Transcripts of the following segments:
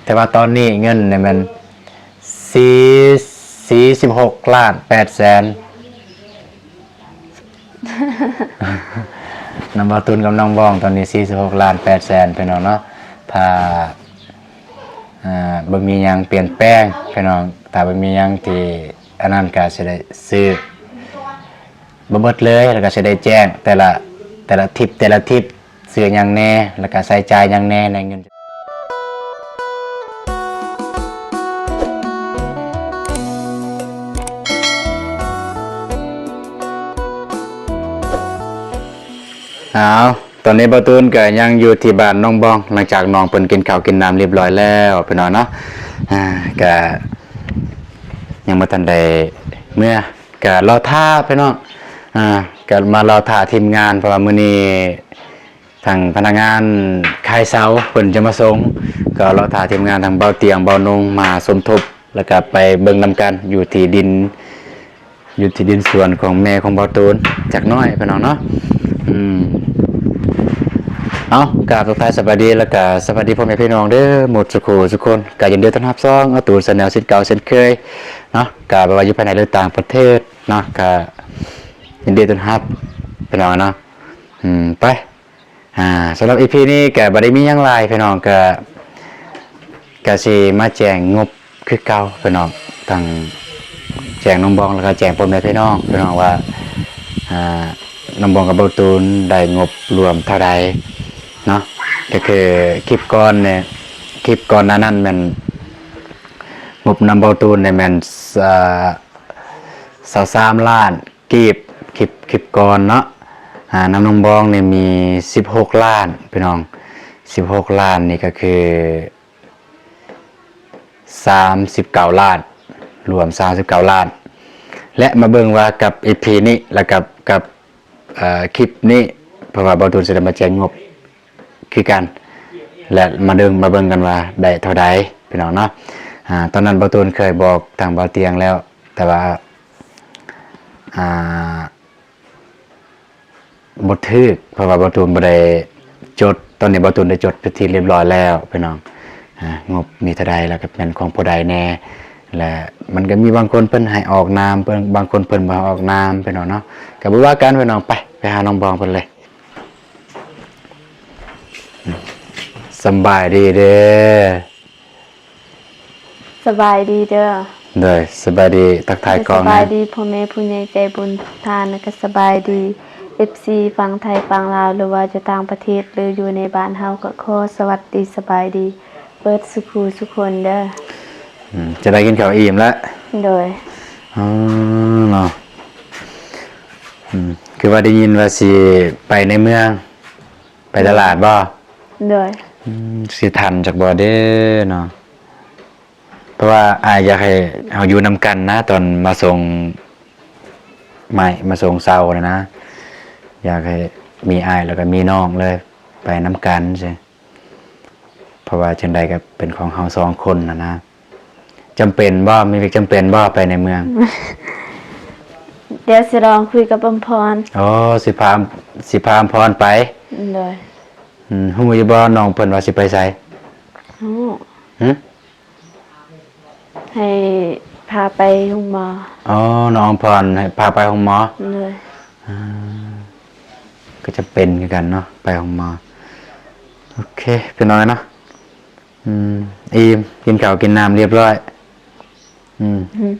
ແຕ່ວ່າຕອນນີ້ເງິນນີ້ແມ່ນສີ່ ສີ່ສິບຫົກລ້ານແປດແສນ ນຳບ່າວຕູນກັບນ້ອງບອງ ຕອນນີ້ສີ່ສິບຫົກລ້ານແປດແສນ ພີ່ນ້ອງເນາະ. ຖ້າ ອ່າ ບໍ່ມີຫຍັງປ່ຽນແປງ ພີ່ນ້ອງ ຖ້າບໍ່ມີຫຍັງທີ່ອັນນັ້ນ ກະຊິໄດ້ຊື້ບໍ່ເບິດເລີຍ ແລ້ວກະຊິໄດ້ແຈ້ງແຕ່ລະ ແຕ່ລະທິບ ແຕ່ລະທິບ ຊື້ຫຍັງແດ່ ແລ້ວກະໃຊ້ຈ່າຍຫຍັງແດ່ໃນເງິນ. ເອົາ ຕອນນີ້ບ່າວຕູນກະຍັງຢູ່ທີ່ບ້ານນ້ອງບອງ ຫຼັງຈາກນ້ອງເພິ່ນກິນເຂົ້າກິນນ້ຳຮຽບຮ້ອຍແລ້ວ ພີ່ນ້ອງເນາະ. ອາ ກະຍັງບໍ່ທັນໄດ້ເມືອ ກະລໍຖ້າ ພີ່ນ້ອງ ອາ ກະມາລໍຖ້າທີມງານ ເພາະວ່າມື້ນີ້ທາງພະນັກງານຂາຍເສົາເພິ່ນຈະມາສົ່ງ ກໍລໍຖ້າທີມງານທາງບ່າວຕຽງ ບ່າວນົງມາສົມທົບ ແລ້ວກະໄປເບິ່ງນຳກັນຢູ່ທີ່ດິນ ຢູ່ທີ່ດິນສວນຂອງແມ່ຂອງບ່າວຕູນຈັກໜ້ອຍ ພີ່ນ້ອງເນາະ. ອືມ ເອົາ ກາບທັກທາຍສະບາຍດີ ແລ້ວກະສະບາຍດີພໍ່ແມ່ພີ່ນ້ອງເດີ ໝົດສູ່ຄູ່ສູ່ຄົນ. ກະຍິນດີຕ້ອນຮັບຊ່ອງອາຕູນແຊນແນວເຊັ່ນເກົ່າເຊັ່ນເຄີຍເນາະ ກະບໍ່ວ່າຢູ່ພາຍໃນ ຫຼື ຕ່າງປະເທດເນາະ ກະຍິນດີຕ້ອນຮັບ ພີ່ນ້ອງເນາະ. ອືມ ໄປ ອ່າ ສຳລັບອີພີນີ້ກະບໍ່ໄດ້ມີຫຍັງຫຼາຍ ພີ່ນ້ອງ ກະ ກະຊິມາແຈ້ງງົບຄືເກົ່າ ພີ່ນ້ອງ ທັງແຈ້ງນ້ອງບອງ ແລ້ວກະແຈ້ງພໍ່ແມ່ພີ່ນ້ອງ ພີ່ນ້ອງວ່າ ອ່າ ນ້ອງບອງກັບບ່າວຕູນໄດ້ງົບລວມເທົ່າໃດເນາະ. ກະຄືຄລິບກ່ອນນີ້ ຄລິບກ່ອນໜ້ານັ້ນແມ່ນງົບນຳບ່າວຕູນນີ້ແມ່ນ ເອີ ຊາວສາມລ້ານ ກີບ ຄລິບ ຄລິບກ່ອນເນາະ. ອ່າ ນຳນ້ອງບອງນີ້ມີສິບຫົກລ້ານ ພີ່ນ້ອງ ສິບຫົກລ້ານນີ້ກະຄືສາມສິບເກົ້າລ້ານ ລວມສາມສິບເກົ້າລ້ານ. ແລະ ມາເບິ່ງວ່າກັບອີພີນີ້ ແລະ ກັບ ກັບ ເອີ ຄລິບນີ້ ເພາະວ່າບ່າວຕູນຊິໄດ້ມາແຈ້ງງົບ ຄືກັນ ແລະ ມາເບິ່ງ ມາເບິ່ງກັນວ່າໄດ້ເທົ່າໃດ ພີ່ນ້ອງເນາະ. ອາ ຕອນນັ້ນບ່າວຕູນເຄີຍບອກທາງບ່າວຕຽງແລ້ວ ແຕ່ວ່າ ອ່າ ບໍ່ຖືກ ເພາະວ່າບ່າວຕູນບໍ່ໄດ້ຈົດ. ຕອນນີ້ບ່າວຕູນໄດ້ຈົດເປັນທີ່ຮຽບຮ້ອຍແລ້ວ ພີ່ນ້ອງ. ອາ ງົບມີເທົ່າໃດ ແລ້ວກໍແມ່ນຂອງຜູ້ໃດແດ່ ແລະ ມັນກໍມີບາງຄົນເພິ່ນໃຫ້ອອກນາມ ເພິ່ນ ບາງຄົນເພິ່ນບໍ່ໃຫ້ອອກນາມ ພີ່ນ້ອງເນາະ. ກໍບໍ່ວ່າກັນ ພີ່ນ້ອງ ໄປ ໄປຫານ້ອງບອງເພິ່ນເລີຍ. ສຳບາຍດີເດີ. ສະບາຍດີເດີ. ໂດຍ ສະບາຍດີ ທັກທາຍກ່ອນ. ສະບາຍດີພໍ່ແມ່ຜູ້ໃຫຍ່ໃຈບຸນທຸກທ່ານ ແລະ ກະສະບາຍດີເອັຟຊີຝັ່ງໄທຝັ່ງລາວ ຫຼືວ່າຢູ່ຕ່າງປະເທດ ຫຼືຢູ່ໃນບ້ານເຮົາ ກະຂໍສະຫວັດດີສະບາຍດີເບິດສູ່ຄູ່ສູ່ຄົນເດີ. ອືມ ຈະໄດ້ກິນເຂົ້າອີ່ມລະ. ໂດຍ. ອໍ ເນາະ. ອືມ ຄືວ່າໄດ້ຍິນວ່າຊິໄປໃນເມືອງ ໄປຕະຫຼາດບໍ່? ໂດຍ. ອືມ ຊິທັນຈັກບໍ່ເດ້ເນາະ ເພາະວ່າອ້າຍຢາກໃຫ້ເຮົາຢູ່ນຳກັນນະ ຕອນມາສົ່ງໄມ້ ມາສົ່ງເສົານະ ຢາກໃຫ້ມີອ້າຍ ແລ້ວກໍມີນ້ອງເລີຍ ໄປນຳກັນຊີ້. ເພາະວ່າຈັ່ງໃດກໍເປັນຂອງເຮົາສອງຄົນຫັ້ນນະ. ຈຳເປັນບໍ່? ມີວຽກຈຳເປັນບໍ່ໄປໃນເມືອງ? ດຽວຊິລອງຄຸຍກັບອຳພອນ. ໂອ້ ຊິພາ ຊິພາອຳພອນໄປ? ໂດຍ. ອືມ ຮູ້ຢູ່ບໍ່ນ້ອງເພິ່ນວ່າຊິໄປໃສ? ຮູ້. ຫຶ? ໃຫ້ພາໄປໂຮງໝໍ. ອໍ ນ້ອງອຳພອນໃຫ້ພາໄປໂຮງໝໍ. ໂດຍ. ອ່າ ກໍຈຳເປັນຄືກັນເນາະ ໄປໂຮງໝໍ. ໂອເຄ ພີ່ນ້ອງເນາະ. ອືມ ອີ່ມ ກິນເຂົ້າກິນນ້ຳຮຽບຮ້ອຍ. ອືມ ອືມ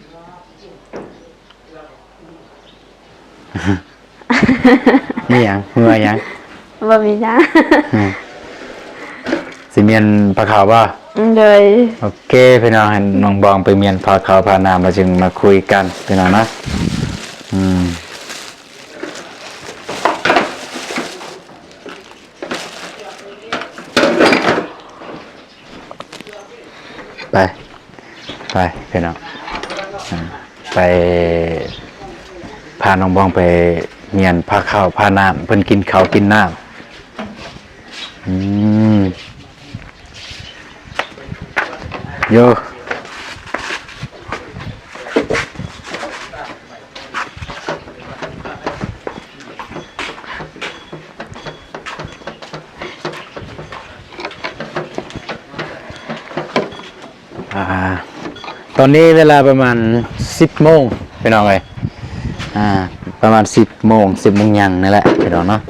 ມີຫຍັງ? ເມື່ອຍຫຍັງ? ບໍ່ມີຫຍັງ. ອືມ ຊິມ້ຽນຜ້າຂາວບໍ່? ໂດຍ. ໂອເຄ ພີ່ນ້ອງ ໃຫ້ນ້ອງບອງໄປມ້ຽນຜ້າຂາວຜ້ານ້ຳ ແລ້ວຈຶ່ງມາຄຸຍກັນ ພີ່ນ້ອງນະ. ອືມ ໄປ ໄປ ພີ່ນ້ອງ ອ່າ ໄປ ພານ້ອງບອງໄປມ້ຽນຜ້າຂາວຜ້ານ້ຳ ເພິ່ນກິນເຂົ້າກິນນ້ຳ. ອືມ ໂຢ. ອ່າ ຕອນນີ້ເວລາປະມານສິບໂມງພີ່ນ້ອງເອີຍ ອ່າ ປະມານສິບໂມງ ສິບໂມງຫຍັງນີ້ແຫຼະພີ່ນ້ອງເນາະ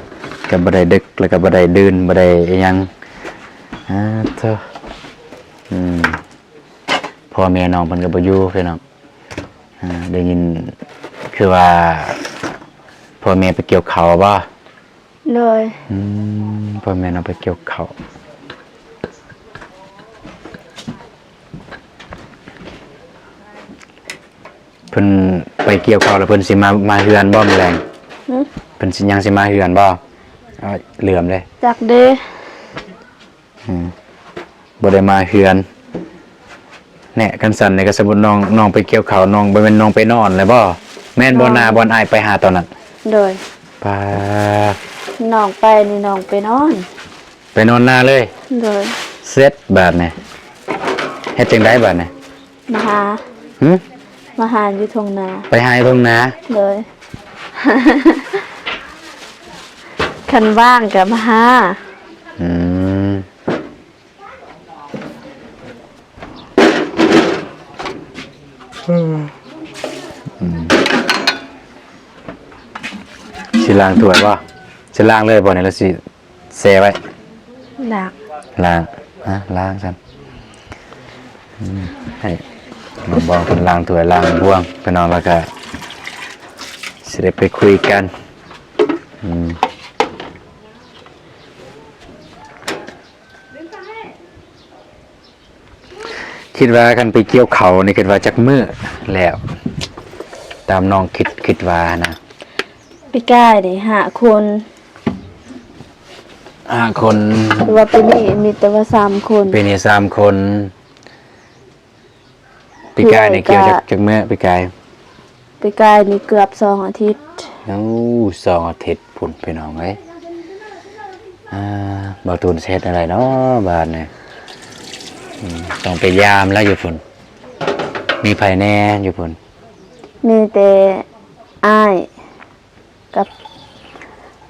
ກໍບໍ່ໄດ້ດຶກ ແລ້ວກໍບໍ່ໄດ້ດື່ນ ບໍ່ໄດ້ອີ່ຫຍັງ ອ່າ ໂທ້ ອືມ ພໍ່ແມ່ນ້ອງເພິ່ນກໍບໍ່ຢູ່ພີ່ນ້ອງ ອ່າ ໄດ້ຍິນຄືວ່າ ພໍ່ແມ່ໄປກ່ຽວເຂົ້າບໍ? ໂດຍ ອືມ ພໍ່ແມ່ນ້ອງໄປກ່ຽວເຂົ້າ ເພິ່ນໄປກ່ຽວເຂົ້າແລ້ວເພິ່ນຊິມາ ມາເຮືອນບໍ່ມື້ແລງ? ຫື? ເພິ່ນຊິ ຍັງຊິມາເຮືອນບໍ່? ອ້າຍ ເຫຼືອມເດ້ ຈັກເດ້. ອືມ ບໍ່ໄດ້ມາເຮືອນ ແນະ ຄັນຊັ້ນນີ້ກໍສົມມຸດນ້ອງ ນ້ອງໄປກ່ຽວເຂົ້າ ນ້ອງ ບໍ່ແມ່ນນ້ອງໄປນອນແລ້ວບໍ່? ແມ່ນບໍ່ ນາ ບ່ອນອ້າຍໄປຫາຕອນນັ້ນ? ໂດຍ ປາ ນ້ອງໄປນີ້ນ້ອງໄປນອນ ໄປນອນນາເລີຍ? ໂດຍ ເສັດບາດນີ້ ເຮັດຈັ່ງໃດບາດນີ້? ມາຫາ ຫື? ມາຫາຢູ່ທົ່ງນາ ໄປຫາຢູ່ທົ່ງນາ ໂດຍ ຄັນວ່າງກໍມາຫາ ອືມ ອືມ ຊິລ້າງຖ້ວຍບໍ່? ຊິລ້າງເລີຍບໍ່ນີ້ ຫຼືຊິ ແຊ່ໄວ້ ລ້າງ ລ້າງ ຮະ ລ້າງຊັ້ນ ອືມ ໃຫ້ນ້ອງບອງເພິ່ນລ້າງຖ້ວຍລ້າງບ່ວງ ພີ່ນ້ອງ ແລ້ວກະຊິໄດ້ໄປຄຸຍກັນ ອືມ ຄິດວ່າຄັນໄປກ່ຽວເຂົ້ານີ້ ຄິດວ່າຈັກມື້ແລ້ວ? ຕາມນ້ອງຄິດ ຄິດວ່ານະ ປີກາຍນີ້ຫ້າຄົນ ຫ້າຄົນ ແຕ່ວ່າປີນີ້ມີແຕ່ວ່າສາມຄົນ ປີນີ້ສາມຄົນ ປີກາຍນີ້ກ່ຽວຈັກ ຈັກມື້ ປີກາຍ? ປີກາຍນີ້ເກືອບສອງອາທິດ ໂອ້ ສອງອາທິດພຸ້ນ ພີ່ນ້ອງເອີຍ ອ່າ ບ່າວຕູນຊິເຮັດແນວໃດເນາະບາດນີ້ ອືມ ຕ້ອງໄປຢາມລາວຢູ່ພຸ້ນ ມີໃຜແດ່ຢູ່ພຸ້ນ? ມີແຕ່ອ້າຍ ກັບ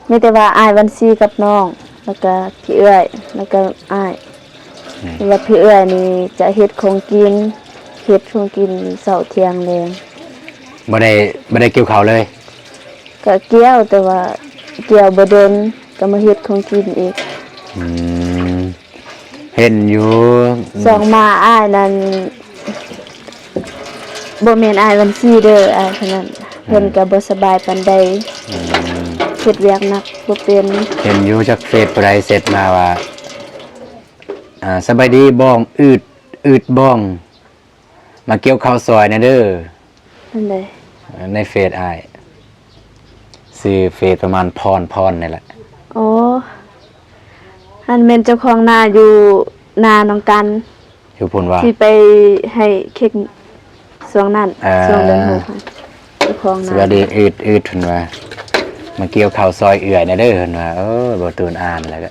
ມີແຕ່ວ່າອ້າຍວັນຊີກັບນ້ອງ ແລ້ວກະພີ່ເອື້ອຍ ແລ້ວກະອ້າຍ ອືມ ແລ້ວພີ່ເອື້ອຍນີ້ຈະເຮັດຂອງກິນ ເຮັດຂອງກິນເຊົ້າທ່ຽງແລງ ບໍ່ໄດ້ ບໍ່ໄດ້ກ່ຽວເຂົ້າເລີຍ? ກະກ່ຽວ ແຕ່ວ່າກ່ຽວບໍ່ດົນ ກະມາເຮັດຂອງກິນອີກ ອືມ. ເຫັນຢູ່ ຊ່ວງມາອ້າຍນັ້ນ ບໍ່ແມ່ນອ້າຍວັນຊີເດີ ອ້າຍຄົນນັ້ນ ອືມ ເພິ່ນກໍບໍ່ສະບາຍປານໃດ ອືມ ເຮັດວຽກໜັກບໍ່ເປັນ ເຫັນຢູ່ຈັກເຟສຜູ້ໃດເຊັດມາວ່າ ອ່າ ສະບາຍດີບ້ອງ ອືດ ອືດບ້ອງ ມາກ່ຽວເຂົ້າຊ່ອຍແດ່ເດີ ອັນໃດ? ໃນເຟສອ້າຍ ຊື່ເຟສປະມານພອນ ພອນນີ້ແຫຼະ ອໍ ອັນແມ່ນເຈົ້າຂອງນາຢູ່ນານ້ອງກັນ ຢູ່ພຸ້ນວ່າ ທີ່ໄປໃຫ້ເຄັກຊ່ວງນັ້ນ ເອີ ຊ່ວງເດືອນຫົກຫັ້ນ ເຈົ້າຂອງນາ ສະບາຍດີ ອືດ ອືດ ເພິ່ນວ່າ ມາກ່ຽວເຂົ້າຊ່ອຍເອື້ອຍແດ່ເດີ ເພິ່ນວ່າ ເອີ ບໍ່ຕູນອ່ານແລ້ວກໍ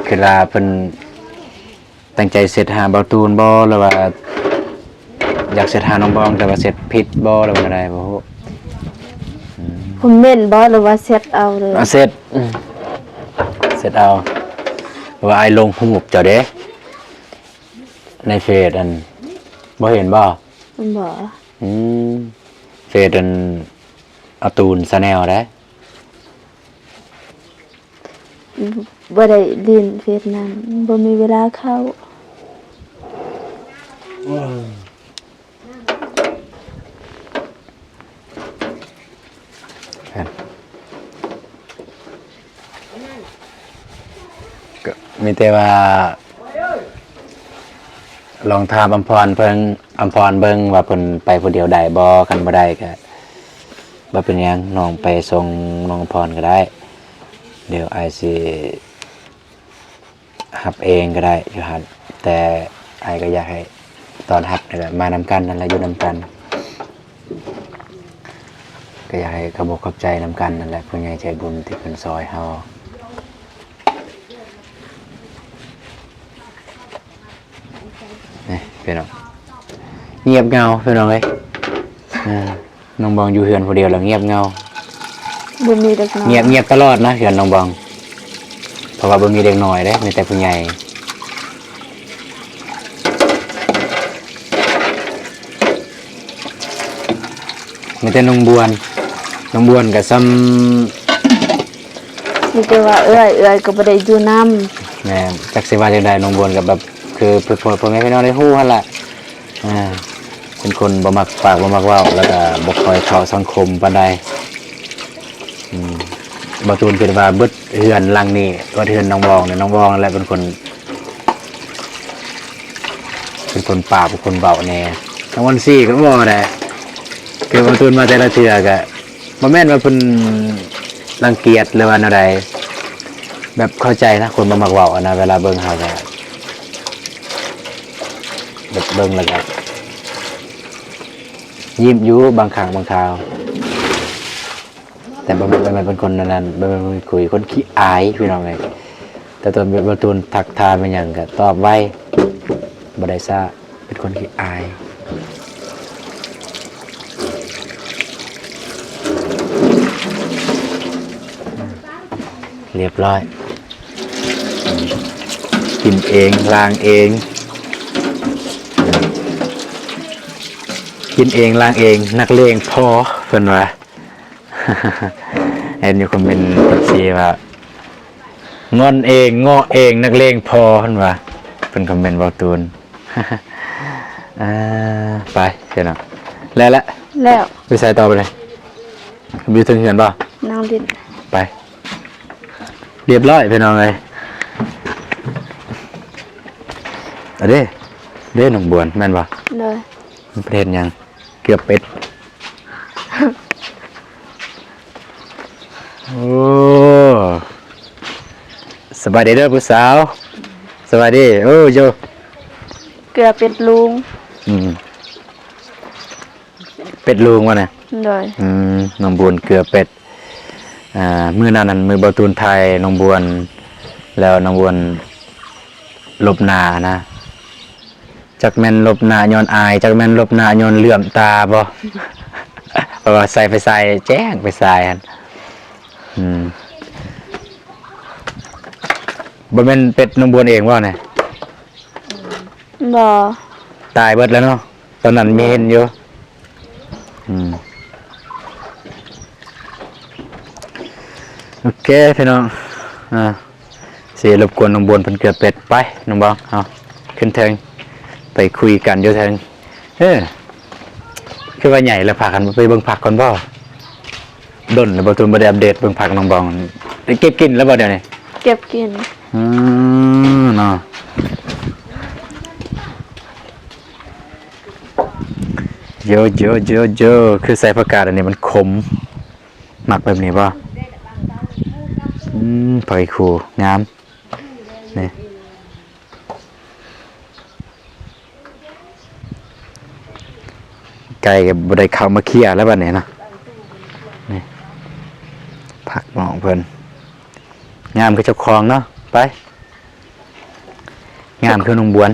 ຄິດວ່າເພິ່ນ ຕັ້ງໃຈເຊັດຫາບ່າວຕູນບໍ່ ຫຼືວ່າຢາກເຊັດຫານ້ອງບອງ ແຕ່ວ່າເຊັດຜິດບໍ່ ຫຼືວ່າແນວໃດ ບໍ່ຮູ້ ອືມ ຄອມເມັນບໍ່ ຫຼືວ່າເຊັດເອົາເລີຍ? ເຊັດ ອືມ ເຊັດເອົາ ເພາະວ່າອ້າຍລົງຮູບເຈົ້າເດ້ ໃນເຟສ ອັນ ບໍ່ເຫັນບໍ່? ບໍ່ ອືມ ເຟສ ອັນ ອາຕູນ Channel ເດ້. ບໍ່ໄດ້ຫຼິ້ນເຟສນັ້ນ ບໍ່ມີເວລາເຂົ້າ ກໍມີແຕ່ວ່າ ລອງຖາມອຳພອນເພິ່ນ ອຳພອນເບິ່ງວ່າເພິ່ນໄປຜູ້ດຽວໄດ້ບໍ່? ຄັນບໍ່ໄດ້ກໍ ບໍ່ເປັນຫຍັງ ນ້ອງໄປສົ່ງນ້ອງອຳພອນກໍໄດ້ ດຽວອ້າຍຊິຮັບເອງກໍໄດ້ຢູ່ຫັ້ນ ແຕ່ອ້າຍກໍຢາກໃຫ້ຕ້ອນຮັບ ແລ້ວກໍມານຳກັນນັ້ນແຫຼະ ຢູ່ນຳກັນ ກໍຢາກໃຫ້ຂອບອົກຂອບໃຈນຳກັນນັ້ນແຫຼະ ຜູ້ໃຫຍ່ໃຈບຸນທີ່ເພິ່ນຊ່ອຍເຮົາ. ນີ້ພີ່ນ້ອງ ງຽບເຫງົາພີ່ນ້ອງເອີຍ ເອີ ນ້ອງບອງຢູ່ເຮືອນຜູ້ດຽວແລ້ວງຽບເຫງົາ ບໍ່ມີເດັກນ້ອຍ ງຽບ ງຽບຕະຫຼອດນະເຮືອນນ້ອງບອງ ເພາະວ່າບໍ່ມີເດັກນ້ອຍເດ້ ມີແຕ່ຜູ້ໃຫຍ່. ມີແຕ່ນ້ອງບວນ ນ້ອງບວນກໍຊ່ຳ ມີແຕ່ວ່າເອື້ອຍ ເອື້ອຍກໍບໍ່ໄດ້ຢູ່ນຳ. ແມ່ນ ຈັກຊິວ່າຈັ່ງໃດ ນ້ອງບວນກໍແບບ ຄືພໍ່ ພໍ່ແມ່ພີ່ນ້ອງໄດ້ຮູ້ຫັ້ນລະ ອ່າ ເປັນຄົນບໍ່ມັກປາກ ບໍ່ມັກເວົ້າ ແລ້ວກໍບໍ່ຄ່ອຍເຂົ້າສັງຄົມປານໃດ. ອືມ ບ່າວຕູນຄິດວ່າເບິດເຮືອນຫຼັງນີ້ ເບິດເຮືອນນ້ອງບອງນີ້ ນ້ອງບອງນັ້ນແຫຼະເປັນຄົນ ເປັນຄົນປາກ ເປັນຄົນເວົ້າແດ່. ນ້ອງວັນຊີກໍເວົ້າໄດ້ ຄືບ່າວຕູນມາແຕ່ລະເທື່ອກໍ ບໍ່ແມ່ນວ່າເພິ່ນລັງກຽດ ຫຼືວ່າແນວໃດ ແບບເຂົ້າໃຈນະ ຄົນບໍ່ມັກເວົ້າຫັ້ນນະ ເວລາເບິ່ງເຮົາກໍ ແບບເບິ່ງແລ້ວກໍຍິ້ມຢູ່ບາງຄັ້ງບາງຄາວ ແຕ່ບໍ່ແມ່ນ ບໍ່ແມ່ນເປັນຄົນອັນນັ້ນ ບໍ່ແມ່ນເປັນຄົນຂີ້ຄຸຍ ຄົນຂີ້ອາຍ ພີ່ນ້ອງເອີຍ. ແຕ່ຕອນບ່າວຕູນທັກຖາມອີ່ຫຍັງກໍຕອບໄວ ບໍ່ໄດ້ຊ້າ ເປັນຄົນຂີ້ອາຍ. ລຽບຮ້ອຍ ກິນເອງ ລ້າງເອງ ກິນເອງ ລ້າງເອງ ນັກເລງພໍ ເພິ່ນວ່າ. ເຫັນຢູ່ຄອມເມັນ ເອັຟຊີ ວ່າ ງອນເອງ ເງາະເອງ ນັກເລງພໍ ເພິ່ນວ່າ ເພິ່ນຄອມເມັນບ່າວຕູນ. ອ່າ ໄປພີ່ນ້ອງ ແລ້ວລະ ແລ້ວ ໄປໃສຕໍ່ບາດນີ້? ຢູ່ເທິງເຮືອນບໍ່? ນັ່ງຫຼິ້ນ ໄປ ລຽບຮ້ອຍພີ່ນ້ອງເອີຍ. ອາເດ້ ເດ້ນ້ອງບວນ ແມ່ນບໍ່? ໂດຍ ມັນໄປເຮັດຫຍັງ? ເກືອເປັດ. ໂອ້ ສະບາຍດີເດີຜູ້ສາວ ສະບາຍດີ. ໂອ້ ໂຢ ເກືອເປັດລຸງ. ອືມ ເປັດລຸງວ່ານະ? ໂດຍ. ອືມ ນ້ອງບວນເກືອເປັດ. ອ່າ ມື້ນັ້ນຫັ້ນ ມື້ບ່າວຕູນຖ່າຍນ້ອງບວນ ແລ້ວນ້ອງບວນຫຼົບໜ້ານະ. ຈັກແມ່ນຫຼົບໜ້າຍ້ອນອາຍ ຈັກແມ່ນຫຼົບໜ້າຍ້ອນເຫຼື້ອມຕາບໍ່ ເພາະວ່າໃສ່ໄຟສາຍແຈ້ງ ໄຟສາຍຫັ້ນ. ອືມ ບໍ່ແມ່ນເປັດນ້ອງບວນເອງບໍ່ນີ້? ບໍ່ ຕາຍເບິດແລ້ວເນາະ ຕອນນັ້ນມີເຫັນຢູ່. ອືມ ໂອເຄພີ່ນ້ອງ ອ່າ ຊິລົບກວນນ້ອງບວນເພິ່ນເກືອເປັດ. ໄປນ້ອງບອງ ເຮົາຂຶ້ນເທິງ ໄປຄຸຍກັນຢູ່ເທິງ. ເອີ ຄືວ່າໃຫຍ່ແລ້ວ ພາກັນໄປເບິ່ງຜັກກ່ອນບໍ່? ດົນແລ້ວບໍ່ ຕູນບໍ່ໄດ້ອັບເດດເບິ່ງຜັກນ້ອງບອງ ໄດ້ເກັບກິນແລ້ວບໍ່ດຽວນີ້? ເກັບກິນ. ອືມ ເນາະ. ໂຢ ໂຢ ໂຢ ໂຢ ຄືໃສ່ຜັກກາດອັນນີ້ມັນຂົມ ມັກແບບນີ້ບໍ່? ອືມ ຜັກອີ່ຄູງາມ ນີ້ ໄກ່ກໍບໍ່ໄດ້ເຂົ້າມາເຄຍແລ້ວບັດນີ້ເນາະ. ນີ້ ຜັກນ້ອງເພິ່ນ ງາມຄືເຈົ້າຂອງເນາະ. ໄປ ງາມຄືນ້ອງບວນ.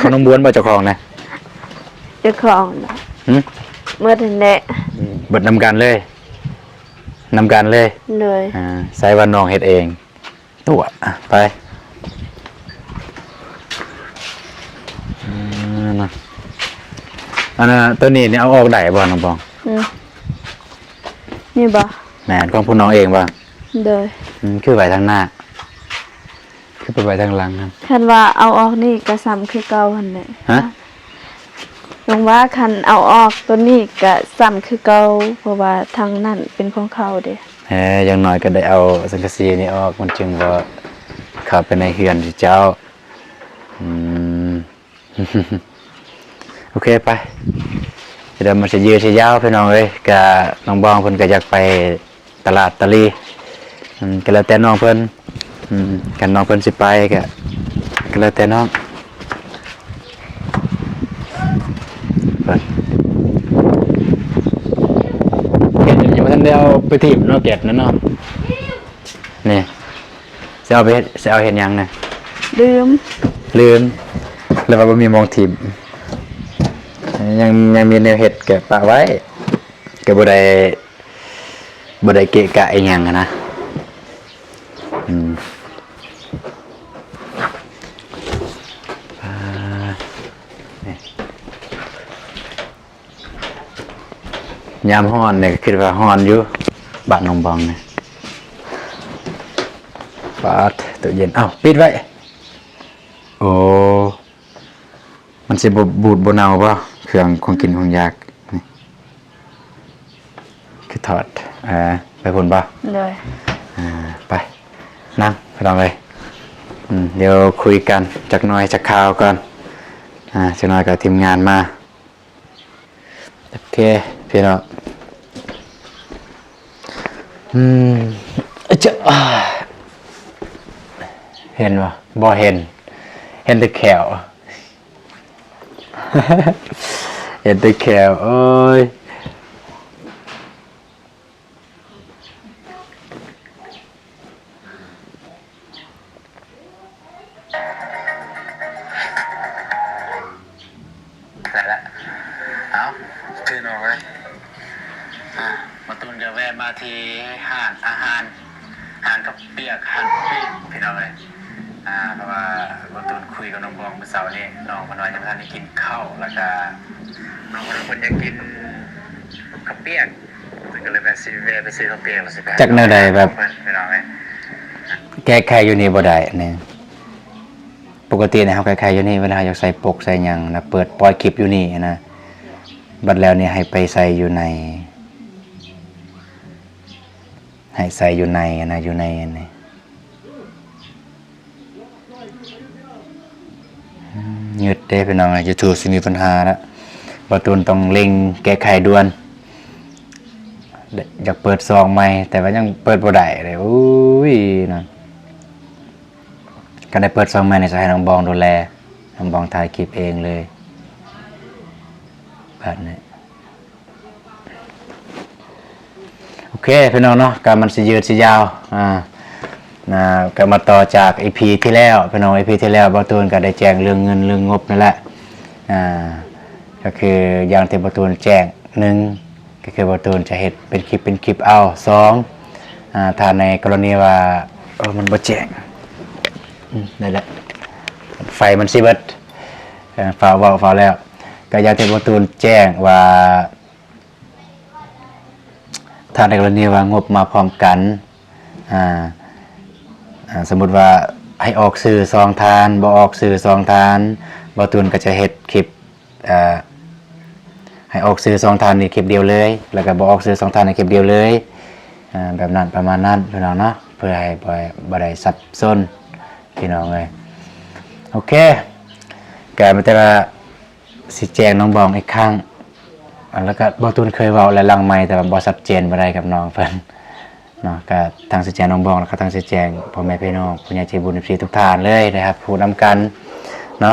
ຂອງນ້ອງບວນບໍ່ເຈົ້າຂອງນະ? ເຈົ້າຂອງນະ. ຫຶ? ໝົດຫັ້ນແຫຼະ. ເບິດນຳກັນເລີຍ? ນຳກັນເລີຍ. ໂດຍ. ອ່າ ໃສ່ວ່ານ້ອງເຮັດເອງ. ຕົວະ ໄປ. ອ່າ ນະ ອັນນ່າ ໂຕນີ້ນີ້ເອົາອອກໄດ້ບໍ່ນ້ອງບອງ? ອືມ ນີ້ບໍ່? ແມ່ນ ຂອງຜູ້ນ້ອງເອງບໍ່? ໂດຍ. ອືມ ຄືໄວ້ທາງໜ້າ ຄືໄປໄວ້ທາງຫຼັງຫັ້ນ? ຄັນວ່າເອົາອອກນີ້ກໍຊ້ຳຄືເກົ່າຫັ້ນແຫຼະ. ຮະ? ນ້ອງວ່າຄັນເອົາອອກໂຕນີ້ກະຊ້ຳຄືເກົ່າ ເພາະວ່າທາງນັ້ນເປັນຂອງເຂົາເດ້. ເອີ ຢ່າງໜ້ອຍກໍໄດ້ເອົາສັງກະສີນີ້ອອກ ມັນຈຶ່ງບໍ່ເຂົ້າໄປໃນເຮືອນເຈົ້າ. ອືມ ໂອເຄ ໄປ ດຽວມັນຊິຍືດຊິຍາວ ພີ່ນ້ອງເອີຍ. ກະນ້ອງບອງເພິ່ນກໍຢາກໄປ ຕະຫຼາດຕະຫຼີ ອືມ ກໍແລ້ວແຕ່ນ້ອງເພິ່ນ ອືມ ຄັນນ້ອງເພິ່ນຊິໄປກໍ ກໍແລ້ວແຕ່ນ້ອງເພິ່ນ. ແກັດຍັງບໍ່ທັນໄດ້ເອົາໄປຖິ້ມເນາະ ແກັດນັ້ນເນາະ. ນີ້ ຊິເອົາໄປເຮັດ ຊິເອົາເຮັດຫຍັງນະ? ລືມ ລືມ ແລ້ວວ່າບໍ່ມີໝ່ອງຖິ້ມ. ຍັງ ຍັງມີແນວເຮັດ ແກະປະໄວ້ ກໍບໍ່ໄດ້ ບໍ່ໄດ້ເກະກະອີ່ຫຍັງຫັ້ນນະ. ອືມ ອ່າ ນີ້ ໂ ຍາມຮ້ອນນີ້ກໍຄິດວ່າຮ້ອນຢູ່ ບ້ານນ້ອງບອງນີ້. ປາດ ຕູ້ເຢັນ ເອົ້າ ປິດໄວ້. ໂອ້ ມັນຊິບໍ່ບູດບໍ່ເນົ່າບໍ່ ເຄື່ອງຂອງກິນຂອງຢາກນີ້? ຄືທອດ ເອີ ໄປພຸ້ນບໍ່? ໂດຍ ອ່າ ໄປນັ່ງ ພີ່ນ້ອງເອີຍ. ອືມ ດຽວຄຸຍກັນຈັກໜ່ອຍຈັກຄາວກ່ອນ. ອ່າ ຈັກໜ່ອຍກໍທີມງານມາ. ໂອເຄ ພີ່ນ້ອງ. ອືມ ເຈົ້າ ເຫັນບໍ່? ບໍ່ເຫັນ ເຫັນແຕ່ແຂ້ວ ເຫັນແຕ່ແຂ້ວ ໂອ້ຍ. ໄດ້ລະ ເອົ້າ ພີ່ນ້ອງເອີຍ ອ່າ ມາຕູນກໍແວ່ມາທີ່ຮ້ານອາຫານ ຮ້ານເຂົ້າປຽກ ຮ້ານປີ້ງ ພີ່ນ້ອງເອີຍ. ອ່າ ເພາະວ່າບ່າວຕູນຄຸຍກັບນ້ອງບອງມື້ເຊົ້ານີ້ ນ້ອງເພິ່ນວ່າຍັງບໍ່ທັນໄດ້ກິນເຂົ້າ ແລ້ວກະນ້ອງເພິ່ນວ່າເພິ່ນຢາກກິນເຂົ້າປຽກ ເພິ່ນກໍເລີຍວ່າຊິແວ່ໄປຊື້ເຂົ້າປຽກ ແລ້ວຊິໄປ ຈັກແນວໃດແບບ ພີ່ນ້ອງເອີຍ ແກ້ໄຂຢູ່ນີ້ບໍ່ໄດ້ນີ້. ປົກກະຕິນີ້ເຮົາແກ້ໄຂຢູ່ນີ້ ເວລາເຮົາຢາກໃສ່ປົກໃສ່ຫຍັງນະ ເປີດປ່ອຍຄລິບຢູ່ນີ້ນະ ບັດແລ້ວນີ້ໃຫ້ໄປໃສ່ຢູ່ໃນ ໃຫ້ໃສ່ຢູ່ໃນນະ ຢູ່ໃນອັນນີ້. ອືມ ງຶດເດ້ພີ່ນ້ອງເອີຍ ຢູທູບຊິມີບັນຫາລະ ບ່າວຕູນຕ້ອງເລັ່ງແກ້ໄຂດ່ວນ. ຢາກເປີດຊ່ອງໃໝ່ ແຕ່ວ່າຍັງເປີດບໍ່ໄດ້ເດ້ ໂອ້ຍນະ. ຄັນໄດ້ເປີດຊ່ອງໃໝ່ນີ້ ຈະໃຫ້ນ້ອງບອງດູແລ ນ້ອງບອງຖ່າຍຄລິບເອງເລີຍ ບາດນີ້. ໂອເຄ ພີ່ນ້ອງເນາະ ກໍມັນຊິຍືດຊິຍາວ ອ່າ ນະ ກໍມາຕໍ່ຈາກອີພີທີ່ແລ້ວ ພີ່ນ້ອງ ອີພີທີ່ແລ້ວ ບ່າວຕູນກໍໄດ້ແຈ້ງເລື່ອງເງິນເລື່ອງງົບນັ້ນແຫຼະ ອ່າ ກໍຄືຢ່າງທີ່ບ່າວຕູນແຈ້ງ ໜຶ່ງ ກໍຄືບ່າວຕູນຈະເຮັດເປັນຄລິບເປັນຄລິບເອົາ ສອງ ອ່າ ຖ້າໃນກໍລະນີວ່າ ເອີ ມັນບໍ່ແຈ້ງ ອືມ ໄດ້ແລ້ວ ໄຟມັນຊິເບິດ ເອີ ຟ້າວເວົ້າຟ້າວແລ້ວ ກໍຢ່າງທີ່ບ່າວຕູນແຈ້ງວ່າ ຖ້າໃນກໍລະນີວ່າງົບມາພ້ອມກັນ ອ່າ ອ່າ ສົມມຸດວ່າໃຫ້ອອກຊື່ສອງທ່ານ ບໍ່ອອກຊື່ສອງທ່ານ ບ່າວຕູນກໍຈະເຮັດຄລິບ ອ່າ ໃຫ້ອອກຊື່ສອງທ່ານໃນຄລິບດຽວເລີຍ ແລ້ວກໍບໍ່ອອກຊື່ສອງທ່ານໃນຄລິບດຽວເລີຍ ອ່າ ແບບນັ້ນ ປະມານນັ້ນ ພີ່ນ້ອງເນາະ ເພື່ອໃຫ້ບໍ່ ບໍ່ໄດ້ສັບສົນ ພີ່ນ້ອງເອີຍ. ໂອເຄ ກໍມີແຕ່ວ່າ ຊິແຈ້ງນ້ອງບອງອີກຄັ້ງ ແລ້ວກໍບ່າວຕູນເຄີຍເວົ້າແລ້ວຫຼັງໄມ ແຕ່ວ່າບໍ່ຊັດເຈນປານໃດກັບນ້ອງເພິ່ນເນາະ ກໍທັງຊິແຈ້ງນ້ອງບອງ ແລ້ວກໍທັງຊິແຈ້ງພໍ່ແມ່ພີ່ນ້ອງ ຜູ້ໃຫຍ່ໃຈບຸນ ເອັຟຊີ ທຸກທ່ານເລີຍ ໄດ້ຮັບຮູ້ນຳກັນເນາະ.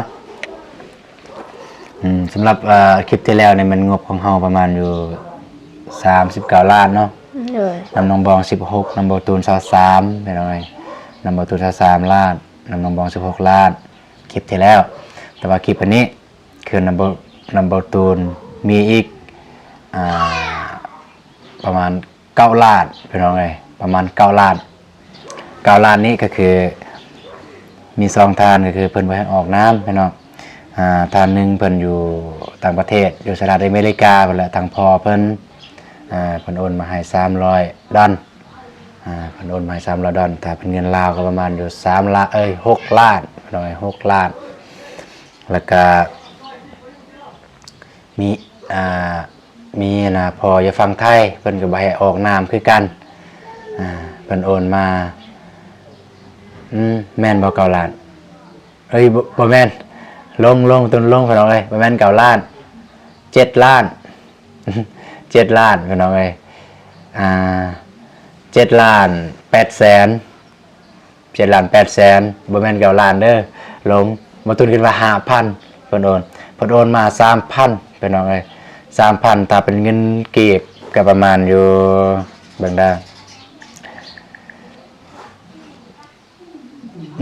ອືມ ສຳລັບ ເອີ ຄລິບທີ່ແລ້ວນີ້ແມ່ນງົບຂອງເຮົາປະມານຢູ່ສາມສິບເກົ້າລ້ານເນາະ ໂດຍ ນຳນ້ອງບອງສິບຫົກ ນຳບ່າວຕູນຊາວສາມ ພີ່ນ້ອງເອີຍ ນຳບ່າວຕູນຊາວສາມລ້ານ ນຳນ້ອງບອງສິບຫົກລ້ານ ຄລິບທີ່ແລ້ວ ແຕ່ວ່າຄລິບອັນນີ້ ຄືນຳ ນຳບ່າວຕູນມີອີກ ອ່າ ປະມານເກົ້າລ້ານ ພີ່ນ້ອງເອີຍ ປະມານເກົ້າລ້ານ ເກົ້າລ້ານນີ້ກໍຄືມີສອງທ່ານ ກໍຄືເພິ່ນບໍ່ໃຫ້ອອກນາມ ພີ່ນ້ອງ ອ່າ ທ່ານໜຶ່ງເພິ່ນຢູ່ຕ່າງປະເທດ ຢູ່ສະຫະລັດອາເມລິກາພຸ້ນແຫຼະ ທາງພໍ່ເພິ່ນ ອ່າ ເພິ່ນໂອນມາໃຫ້ສາມຮ້ອຍດອນ ອ່າ ເພິ່ນໂອນມາໃຫ້ສາມຮ້ອຍດອນ ຖ້າເປັນເງິນລາວກໍປະມານຢູ່ສາມລ້ານ ເອີຍ ຫົກລ້ານ ພີ່ນ້ອງເອີຍ ຫົກລ້ານ ແລ້ວກະມີ ອ່າ ມີນະ ພໍ່ຢູ່ຝັ່ງໄທ ເພິ່ນກໍບໍ່ໃຫ້ອອກນາມຄືກັນ ອ່າ ເພິ່ນໂອນມາ ອືມ ແມ່ນບໍ່ ເກົ້າລ້ານ ເອີຍ ບໍ່ ບໍ່ແມ່ນ ລົງ ລົງ ຕົ້ນລົງ ພີ່ນ້ອງເອີຍ ບໍ່ແມ່ນເກົ້າລ້ານ ເຈັດລ້ານ ເຈັດລ້ານ ພີ່ນ້ອງເອີຍ ອ່າ ເຈັດລ້ານແປດແສນ ເຈັດລ້ານແປດແສນ ບໍ່ແມ່ນເກົ້າລ້ານເດີ ຫຼົງ ບ່າວຕູນຄິດວ່າຫ້າພັນ ເພິ່ນໂອນ ເພິ່ນໂອນມາສາມພັນ ພີ່ນ້ອງເອີຍ ສາມພັນ ຖ້າເປັນເງິນກີບກໍປະມານຢູ່ ເບິ່ງເດີ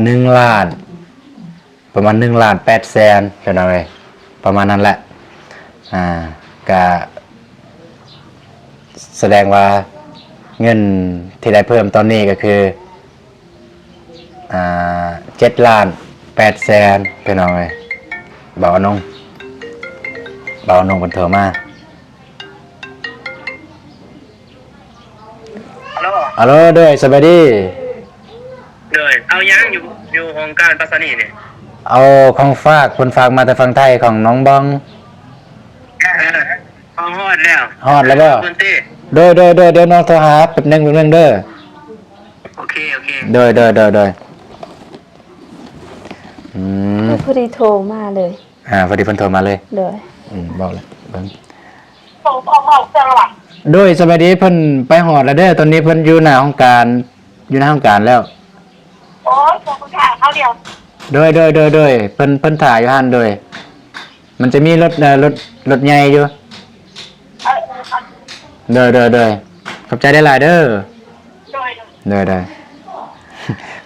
ໜຶ່ງລ້ານ ປະມານໜຶ່ງລ້ານແປດແສນ ພີ່ນ້ອງເອີຍ ປະມານນັ້ນແຫຼະ ອ່າ ກະສະແດງວ່າເງິນທີ່ໄດ້ເພີ່ມຕອນນີ້ກໍຄື ອ່າ ເຈັດລ້ານແປດແສນ ພີ່ນ້ອງເອີຍ ບ່າວອະນົງ ບ່າວອະນົງເພິ່ນໂທມາ. ອາໂລ ໂດຍ ສະບາຍດີ. ໂດຍ ເອົາຫຍັງຢູ່ ຢູ່ຫ້ອງການໄປສະນີນີ້? ເອົາຂອງຝາກ ເພິ່ນຝາກມາແຕ່ຝັ່ງໄທ ຂອງນ້ອງບອງ. ເອີ ເອົາຮອດແລ້ວ ຮອດແລ້ວບໍ່? ເພິ່ນຕິ ໂດຍ ໂດຍ ໂດຍ ດຽວນ້ອງໂທຫາແປັບໜຶ່ງ ແປັບໜຶ່ງເດີ. ໂອເຄ ໂອເຄ ໂດຍ ໂດຍ ໂດຍ ໂດຍ. ອືມ ພໍດີໂທມາເລີຍ. ອ່າ ພໍດີເພິ່ນໂທມາເລີຍ. ໂດຍ ອືມ ບອກແລ້ວເບິ່ງ. ໂດຍ ສະບາຍດີ ເພິ່ນໄປຮອດແລ້ວເດີ ຕອນນີ້ເພິ່ນຢູ່ໜ້າຫ້ອງການ ຢູ່ໜ້າຫ້ອງການແລ້ວ. ໂອ້ຍ ເພິ່ນຖ້າເຮົາດຽວ. ໂດຍ ໂດຍ ໂດຍ ໂດຍ ເພິ່ນ ເພິ່ນຖ້າຢູ່ຫັ້ນ. ໂດຍ ມັນຈະມີລົດ ເອີ ລົດ ລົດໃຫຍ່ຢູ່. ເອີ ເອີ ໂດຍ ໂດຍ ໂດຍ ຂອບໃຈຫຼາຍໆເດີ. ໂດຍ ໂດຍ ໂດຍ ໂດຍ.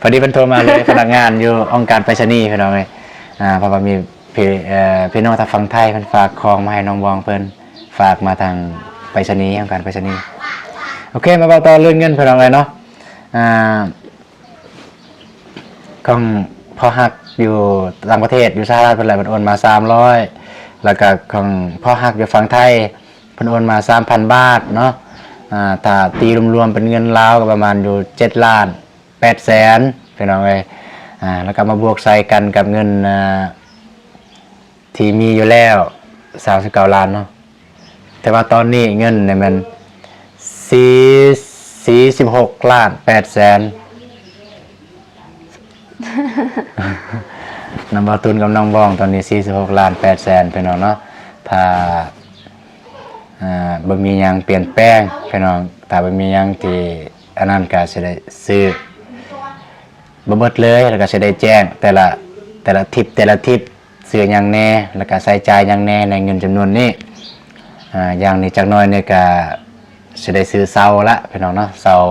ພໍດີເພິ່ນໂທມາເລີຍ ພະນັກງານຢູ່ອົງການໄປສະນີ ພີ່ນ້ອງເອີຍ. ອ່າ ເພາະວ່າມີ ເພ ເອີ ພີ່ນ້ອງທາງຝັ່ງໄທເພິ່ນຝາກຂອງມາໃຫ້ນ້ອງບອງເພິ່ນ ຝາກມາທາງໄປສະນີ ຫ້ອງການໄປສະນີ. ໂອເຄ ມາເວົ້າຕໍ່ເລື່ອງເງິນ ພີ່ນ້ອງເອີຍເນາະ. ອ່າ ຂອງພໍ່ຮັກຢູ່ຕ່າງປະເທດ ຢູ່ສະຫະລັດເພິ່ນແຫຼະ ເພິ່ນໂອນມາສາມຮ້ອຍ ແລ້ວກະຂອງພໍ່ຮັກຢູ່ຝັ່ງໄທ ເພິ່ນໂອນມາສາມພັນບາດເນາະ. ອ່າ ຖ້າຕີລວມໆເປັນເງິນລາວກໍປະມານຢູ່ເຈັດລ້ານແປດແສນ ພີ່ນ້ອງເອີຍ. ອ່າ ແລ້ວກໍມາບວກໃສ່ກັນກັບເງິນ ອ່າ ທີ່ມີຢູ່ແລ້ວສາມສິບເກົ້າລ້ານເນາະ. ແຕ່ວ່າຕອນນີ້ເງິນນີ້ແມ່ນສີ່ ສີ່ສິບຫົກລ້ານແປດແສນ. ນຳບ່າວຕຸນກັບນ້ອງບອງຕອນນີ້ສີ່ສິບຫົກລ້ານແປດແສນ ພີ່ນ້ອງເນາະ. ຖ້າ ອ່າ ບໍ່ມີຫຍັງປ່ຽນແປງ ພີ່ນ້ອງ ຖ້າບໍ່ມີຫຍັງທີ່ອັນນັ້ນ ກໍຊິໄດ້ຊື້ບໍ່ເບິດເລີຍ ແລ້ວກໍຊິໄດ້ແຈ້ງແຕ່ລະ ແຕ່ລະທິບ ແຕ່ລະທິບ ຊື້ຫຍັງແດ່ ແລ້ວກໍໃຊ້ຈ່າຍຫຍັງແດ່ໃນເງິນຈຳນວນນີ້. ອ່າ ຢ່າງນີ້ຈັກໜ້ອຍນີ້ກໍຊິໄດ້ຊື້ເຊົ່າລະ ພີ່ນ້ອງເນາະ ເຊົ່າ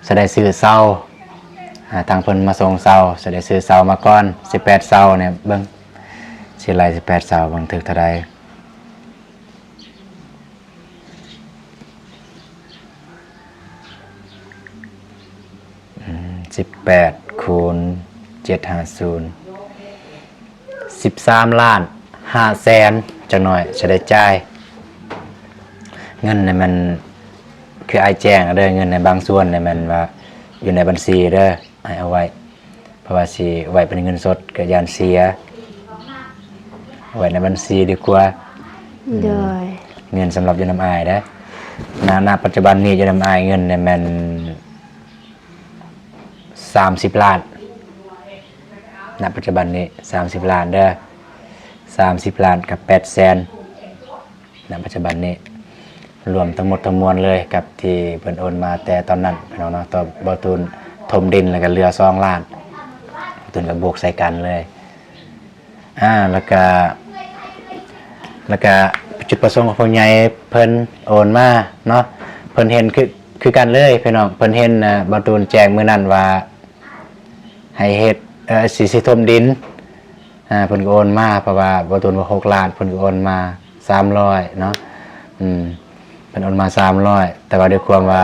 ຊິໄດ້ຊື້ເຊົ່າ ອ່າ ທາງເພິ່ນມາສົ່ງເຊົ່າ ຊິໄດ້ຊື້ເຊົ່າມາກ່ອນ. ສິບແປດເຊົ່ານີ້ ເບິ່ງ ຊິໄລ່ສິບແປດເຊົ່າ ເບິ່ງຖືກເທົ່າໃດ. ອືມ ສິບແປດຄູນເຈັດຫ້າສູນ ສິບສາມລ້ານຫ້າແສນ. ຈັກໜ້ອຍຊິໄດ້ຈ່າຍ ເງິນນີ້ມັນຄືອ້າຍແຈ້ງເດີ ເງິນໃນບາງສ່ວນນີ້ແມ່ນວ່າຢູ່ໃນບັນຊີເດີ ອ້າຍເອົາໄວ້ ເພາະວ່າຊິໄວ້ເປັນເງິນສົດກໍຢ້ານເສຍ ໄວ້ໃນບັນຊີດີກວ່າ. ໂດຍ ເງິນສຳລັບຢູ່ນຳອ້າຍເດ້ ນະ ນະປັດຈຸບັນນີ້ຢູ່ນຳອ້າຍເງິນນີ້ແມ່ນສາມສິບລ້ານ ນະປັດຈຸບັນນີ້ສາມສິບລ້ານເດີ ສາມສິບລ້ານກັບແປດແສນ. ນະປັດຈຸບັນນີ້ ລວມທັງໝົດທັງມວນເລີຍກັບທີ່ເພິ່ນໂອນມາແຕ່ຕອນນັ້ນ ພີ່ນ້ອງເນາະ ຕອນບ່າວຕູນຖົມດິນ ແລ້ວກໍເຫຼືອສອງລ້ານ ບ່າວຕູນກໍບວກໃສ່ກັນເລີຍ. ອ່າ ແລ້ວກະ ແລ້ວກະຈຸດປະສົງຂອງຜູ້ໃຫຍ່ເພິ່ນໂອນມາເນາະ ເພິ່ນເຫັນຄື ຄືກັນເລີຍ ພີ່ນ້ອງ ເພິ່ນເຫັນ ອ່າ ບ່າວຕູນແຈ້ງມື້ນັ້ນວ່າ ໃຫ້ເຮັດ ເອີ ຊິ ຊິຖົມດິນ ອ່າ ເພິ່ນກໍໂອນມາ ເພາະວ່າບ່າວຕູນວ່າຫົກລ້ານ ເພິ່ນກໍໂອນມາສາມຮ້ອຍເນາະ. ອືມ ເພິ່ນໂອນມາສາມຮ້ອຍ ແຕ່ວ່າດ້ວຍຄວາມວ່າ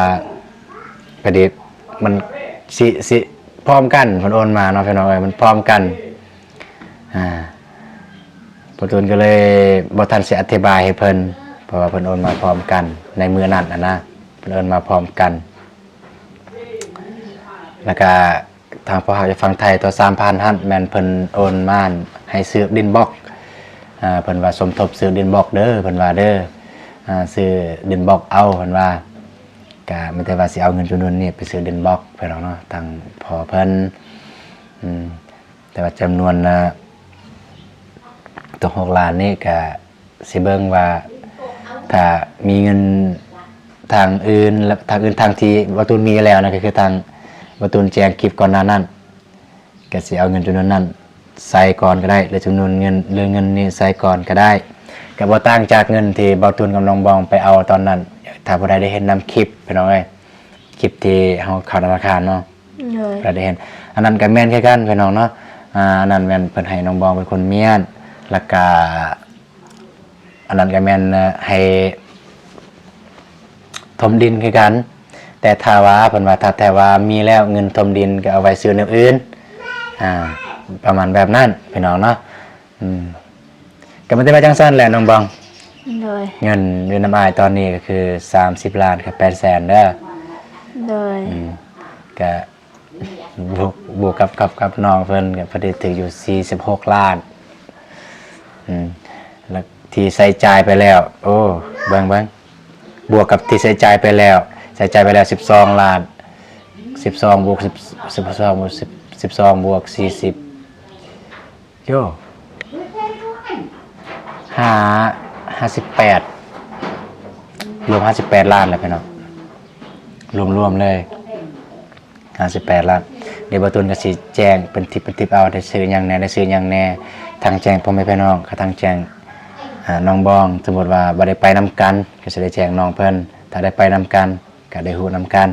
ກະດີ ມັນຊິ ຊິພ້ອມກັນ ເພິ່ນໂອນມາເນາະ ພີ່ນ້ອງເອີຍ ມັນພ້ອມກັນ. ອ່າ ບ່າວຕູນກໍເລີຍບໍ່ທັນຊິອະທິບາຍໃຫ້ເພິ່ນ ເພາະວ່າເພິ່ນໂອນມາພ້ອມກັນໃນມື້ນັ້ນຫັ້ນນະ ເພິ່ນໂອນມາພ້ອມກັນ. ແລ້ວກະທາງພໍ່ຮັກຢູ່ຝັ່ງໄທຕົວສາມພັນຫັ້ນ ແມ່ນເພິ່ນໂອນມາໃຫ້ຊື້ດິນບລັອກ ອ່າ ເພິ່ນວ່າສົມທົບຊື້ດິນບລັອກເດີ ເພິ່ນວ່າເດີ ອ່າ ຊື້ດິນບລັອກເອົາ ເພິ່ນວ່າ ກະມີແຕ່ວ່າຊິເອົາເງິນຈຳນວນນີ້ໄປຊື້ດິນບລັອກ ພີ່ນ້ອງເນາະ ທາງພໍ່ເພິ່ນ. ອືມ ແຕ່ວ່າຈຳນວນ ອ່າ ຕົວຫົກລ້ານນີ້ກະ ຊິເບິ່ງວ່າ ຖ້າມີເງິນທາງອື່ນ ແລະ ທາງອື່ນ ທາງທີ່ບ່າວຕູນມີຢູ່ແລ້ວນະ ກໍຄືທາງບ່າວຕູນແຈ້ງຄລິບກ່ອນໜ້ານັ້ນ ກໍຊິເອົາເງິນຈຳນວນນັ້ນໃສ່ກ່ອນກໍໄດ້ ຫຼື ຈຳນວນເງິນ ຫຼື ເງິນນີ້ໃສ່ກ່ອນກໍໄດ້ ກໍບໍ່ຕ່າງຈາກເງິນທີ່ບ່າວຕູນກັບນ້ອງບອງໄປເອົາຕອນນັ້ນ. ຖ້າຜູ້ໃດໄດ້ເຫັນນຳຄລິບ ພີ່ນ້ອງເອີຍ ຄລິບທີ່ເຮົາເຂົ້າທະນາຄານເນາະ ໂດຍ ກໍໄດ້ເຫັນ ອັນນັ້ນກໍແມ່ນຄືກັນ ພີ່ນ້ອງເນາະ. ອ່າ ອັນນັ້ນແມ່ນເພິ່ນໃຫ້ນ້ອງບອງເປັນຄົນມ້ຽນ ແລ້ວກະ ອັນນັ້ນກໍແມ່ນ ເອີ ໃຫ້ຖົມດິນຄືກັນ. ແຕ່ຖ້າວ່າ ເພິ່ນວ່າ ຖ້າແຕ່ວ່າມີແລ້ວເງິນຖົມດິນກໍເອົາໄວ້ຊື້ແນວອື່ນ ອ່າ ປະມານແບບນັ້ນ ພີ່ນ້ອງເນາະ. ອືມ ກໍມີແຕ່ວ່າຈັ່ງຊັ້ນແຫຼະ ນ້ອງບອງ. ໂດຍ ເງິນຢູ່ນຳອ້າຍຕອນນີ້ກໍຄືສາມສິບລ້ານກັບແປດແສນເດີ. ໂດຍ ອືມ ກະບວກ ບວກກັບ ກັບ ກັບນ້ອງເພິ່ນ ກໍພໍດີຖືກຢູ່ສີ່ສິບຫົກລ້ານ. ອືມ ແລ້ວທີ່ໃຊ້ຈ່າຍໄປແລ້ວ ໂອ້ ເບິ່ງ ເບິ່ງ ບວກກັບທີ່ໃຊ້ຈ່າຍໄປແລ້ວ ໃຊ້ຈ່າຍໄປແລ້ວສິບສອງລ້ານ ສິບສອງບວກ ສິບ ສິບສອງ ສິບ ສິບສອງບວກສີ່ສິບ ໂຢ ຫ້າ ຫ້າສິບແປດ ລວມຫ້າສິບແປດລ້ານແລ້ວພີ່ນ້ອງ ລວມໆເລີຍຫ້າສິບແປດລ້ານ. ດຽວບ່າວຕູນກໍຊິແຈ້ງເປັນທິບເປັນທິບເອົາ ໄດ້ຊື້ຫຍັງແດ່ ໄດ້ຊື້ຫຍັງແດ່ ທັງແຈ້ງພໍ່ແມ່ພີ່ນ້ອງ ກະທັງແຈ້ງ ອາ ນ້ອງບອງ. ສົມມຸດວ່າບໍ່ໄດ້ໄປນຳກັນ ກໍຊິໄດ້ແຈ້ງນ້ອງເພິ່ນ ຖ້າໄດ້ໄປນຳກັນ ກະໄດ້ຮູ້ນຳກັນ